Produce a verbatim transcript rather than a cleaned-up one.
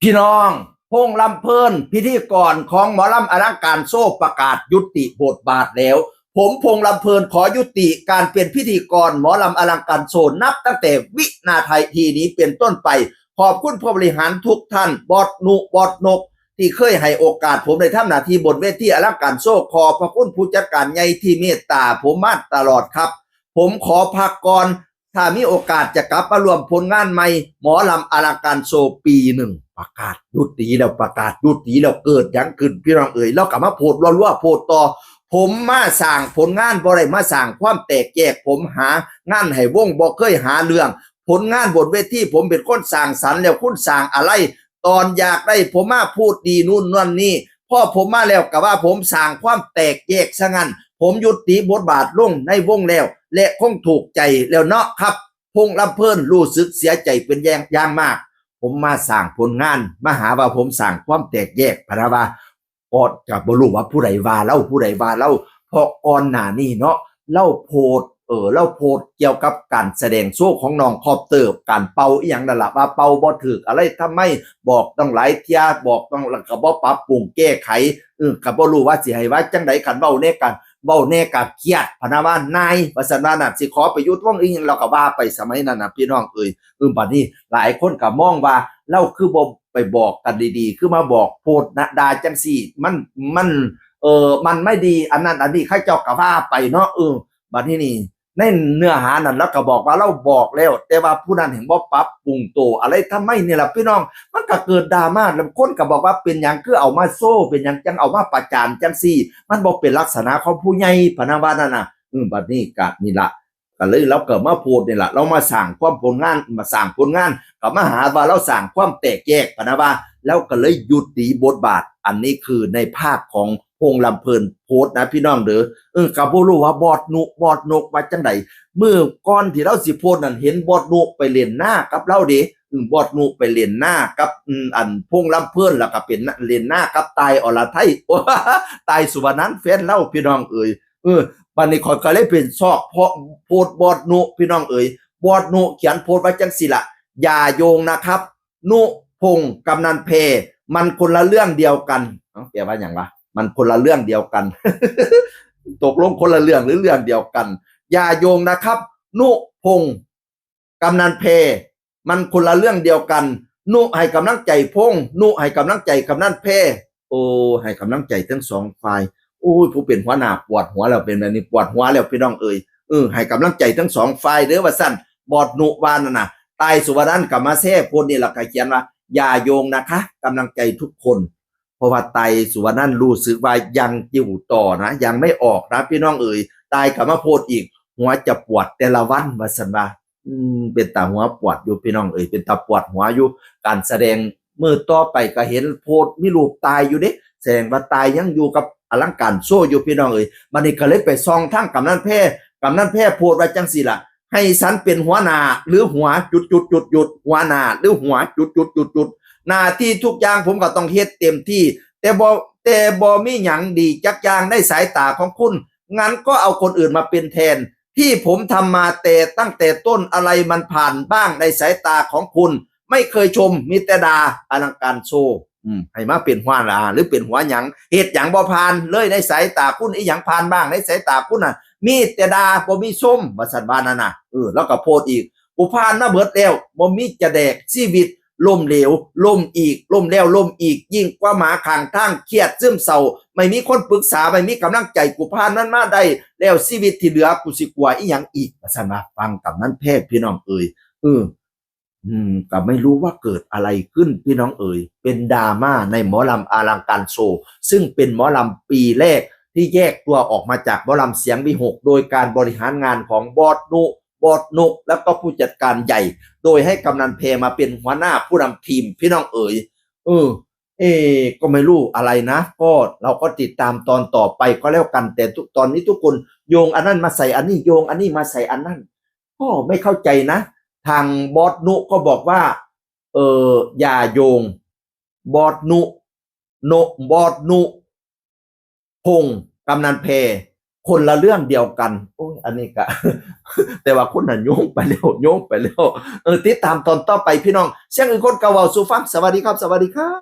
พี่น้อง พงษ์ลำเพลิน พิธีกรของหมอลำอลังการโชว์ประกาศยุติบทบาทแล้ว ผมพงษ์ลำเพลินขอยุติการเป็นพิธีกรหมอลำอลังการโชว์นับตั้งแต่วินาทีนี้เป็นต้นไป ขอบคุณผู้บริหารทุกท่าน บอสนุ บอสนก ที่เคยให้โอกาสผมได้ทำหน้าที่บนเวทีอลังการโชว์ ขอบพระคุณผู้จัดการใหญ่ที่เมตตาผมมาตลอดครับ ผมขอพักก่อน ถ้ามีโอกาสจะกลับมาร่วมผลงานใหม่ หมอลำอลังการโชว์ปีหนึ่ง ประกาศยุติแล้ว ประกาศยุติแล้ว เกิดหยังขึ้นพี่น้องเอ๋ย แล้วก็มาโพสต์รัวๆ โพสต์ต่อ ผมมาสร้างผลงาน บ่ได้มาสร้างความแตกแยก ผมหางานให้วง บ่เคยหาเรื่อง ผลงานบนเวทีผมเป็นคนสร้างสรรค์ แล้วคุณสร้างอะไร ตอนอยากได้ผมมาพูดดีนู่นนั่นนี่ พอผมมาแล้วก็ว่าผมสร้างความแตกแยกซะงั้น ผมยุติบทบาทลงในวงแล้ว และคงถูกใจแล้วเนาะครับ พงษ์ลำเพลินรู้สึกเสียใจเป็นอย่างอย่างมาก ผมมาสร้างผลงาน มาหาว่าผมสร้างความแตกแยก พะนะว่า ก็บ่รู้ว่าผู้ใดว่าลาว ผู้ใดว่าลาว เพราะก่อนหน้านี้เนาะ ลาวโพสต์ เออ ลาวโพสต์เกี่ยวกับการแสดงโชว์ของน้องคอปเตอร์ การเป่าอิหยังนั่นล่ะ ว่าเป่าบ่ถูกอะไร ทำไม บอกตั้งหลายเที่ย บอกตั้ง แล้วก็บ่ปรับปรุงแก้ไข เออ ก็บ่รู้ว่าสิให้ว่าจั่งใด คันเว้าแหน่ก็ เว้าแหน่ก็เครียด พะนะว่านาย ว่าซั่นว่านั่น สิขอไปอยู่วงอื่น แล้วก็ว่าไปสมัยนั้นน่ะ พี่น้องเอ๋ย เออ บัดนี้หลายคนก็มองว่าลาวคือบ่ไปบอกกันดีๆ คือมาบอกโพสต์นะ ด่าจั่งซี้ มัน มัน เออ มันไม่ดี อันนั้นอันนี้ เขาเจ้าก็ว่าไปเนาะ เออ บัดนี้นี่ ในเนื้อหานั้นลาวก็บอกว่าลาวบอกแล้ว แต่ว่าผู้นั้นแฮ่งบ่ปรับปรุงโตอะไร ทำไมนี่ล่ะพี่น้อง มันก็เกิดดราม่า แล้วคนก็บอกว่าเป็นหยังคือเอามาโชว์ เป็นหยังจั่งเอามาประจานจั่งซี้ มันบ่เป็นลักษณะของผู้ใหญ่ พะนะว่านั่นน่ะ อืม บัดนี้ก็นี่ล่ะ ก็เลยลาวก็มาโพสต์นี่ล่ะ ลาวมาสร้างความผลงาน มาสร้างผลงาน ก็มาหาว่าลาวสร้างความแตกแยก พะนะว่า ลาวก็เลยยุติบทบาท อันนี้คือในภาพของพงษ์ลำเพลินโพสต์นะพี่น้องเด้อ เออ ก็บ่รู้ว่าบอสนุ บอสนกว่าจั่งใด มื้อก่อนที่ลาวสิโพสต์นั่น เห็นบอสนุไปเล่นนากับลาวเด้ อืม บอสนุไปเล่นนากับ อืม อันพงษ์ลำเพลิน แล้วก็เป็นเล่นนากับต่ายอรไทย ต่ายสุวรรณันท์ แฟนลาว พี่น้องเอ๋ย เออ บัดนี้ข้อยก็เลยเป็นซอกเพราะโพสต์บอสนุ พี่น้องเอ๋ย บอสนุเขียนโพสต์ว่าจั่งซี้ล่ะ อย่าโยงนะครับ นุพงษ์กำนันแพร มันคนละเรื่องเดียวกัน เอ้า แปลว่าหยังวะ มันคนละเรื่องเดียวกัน ตกลงคนละเรื่องหรือเรื่องเดียวกัน อย่าโยงนะครับ นุพงษ์กำนันแพร มันคนละเรื่องเดียวกัน นุให้กำลังใจพงษ์ นุให้กำลังใจกำนันแพร โอ้ ให้กำลังใจทั้งสองฝ่าย โอ้ย ผู้เป็นหัวหน้าปวดหัวแล้ว เป็นแบบนี้ปวดหัวแล้วพี่น้องเอ๋ย เออ ให้กำลังใจทั้งสองฝ่ายเด้อ ว่าซั่น บอสนุว่านั่นน่ะ ต่ายสุวรรณันท์ก็มาแชร์โพสต์นี่ แล้วก็เขียนว่า อย่าโยงนะคะ กำลังใจทุกคน เพราะว่าต่ายสุวรรณันท์รู้สึกว่ายังอยู่ต่อนะ ยังไม่ออกนะพี่น้องเอ๋ย ต่ายก็มาโพสต์อีก หัวจะปวดแต่ละวัน ว่าซั่นว่า อืม เป็นตาหัวปวดอยู่พี่น้องเอ๋ย เป็นตาปวดหัวอยู่ การแสดงมื้อต่อไปก็เห็นโพสต์มีรูปต่ายอยู่เด้ แสดงว่าต่ายยังอยู่กับอลังการโชว์อยู่พี่น้องเอ๋ย บัดนี้ก็เลยไปส่องทางกำนันแพร กำนันแพรโพสต์ว่าจั่งซี้ล่ะ ให้ฉันเป็นหัวหน้าหรือหัวจุดจุดจุดจุด หัวหน้าหรือหัวจุดจุดจุดจุด หน้าที่ทุกอย่างผมก็ต้องเฮ็ดเต็มที่ แต่บ่ แต่บ่มีหยังดีจักอย่างในสายตาของคุณ งั้นก็เอาคนอื่นมาเป็นแทน ที่ผมทำมาแต่ตั้งแต่ต้น อะไรมันผ่านบ้างในสายตาของคุณ ไม่เคยชม มีแต่ด่า อลังการโชว์ อืม ให้มาเป็นหัวหน้าหรือเป็นหัวหยัง เฮ็ดหยังบ่ผ่านเลยในสายตาคุณ อีหยังผ่านบ้างในสายตาคุณน่ะ มีแต่ด่า บ่มีชม ว่าซั่นว่านั่นน่ะ เออ แล้วก็โพสต์อีก กูผ่านมาเบิดแล้ว บ่มีจะแดก ชีวิตล้มเหลว ล้มอีก ล้มแล้วล้มอีก ยิ่งกว่าหมาข้างทาง เครียดซึมเศร้า ไม่มีคนปรึกษา ไม่มีกำลังใจ กูผ่านมันมาได้แล้ว ชีวิตที่เหลือกูสิกลัวอีหยังอีก ว่าซั่นว่า ฟังกำนันแพรพี่น้องเอ๋ย เออ อืม ก็ไม่รู้ว่าเกิดอะไรขึ้นพี่น้องเอ๋ย เป็นดราม่าในหมอลำอลังการโชว์ ซึ่งเป็นหมอลำปีแรกที่แยกตัวออกมาจากหมอลำเสียงวิหค โดยการบริหารงานของบอสนุ บอสนก แล้วก็ผู้จัดการใหญ่ โดยให้กำนันแพรมาเป็นหัวหน้าผู้นำทีมพี่น้องเอ๋ย เออ เอ ก็ไม่รู้อะไรนะ ก็เราก็ติดตามตอนต่อไปก็แล้วกัน แต่ทุก ตอนนี้ทุกคนโยงอันนั้นมาใส่อันนี้ โยงอันนี้มาใส่อันนั้น ก็ไม่เข้าใจนะ ทางบอสนุก็บอกว่า เออ อย่าโยง บอสนุ โน บอสนุ พงษ์กำนันแพร คนละเรื่องเดียวกัน โอ้ย อันนี้ก็ แต่ว่าคนนั้นโยงไปแล้ว โยงไปแล้ว เออ ติดตามตอนต่อไปพี่น้อง เสียงอื่นคนเก่าเว้าสู่ฟัง สวัสดีครับ สวัสดีครับ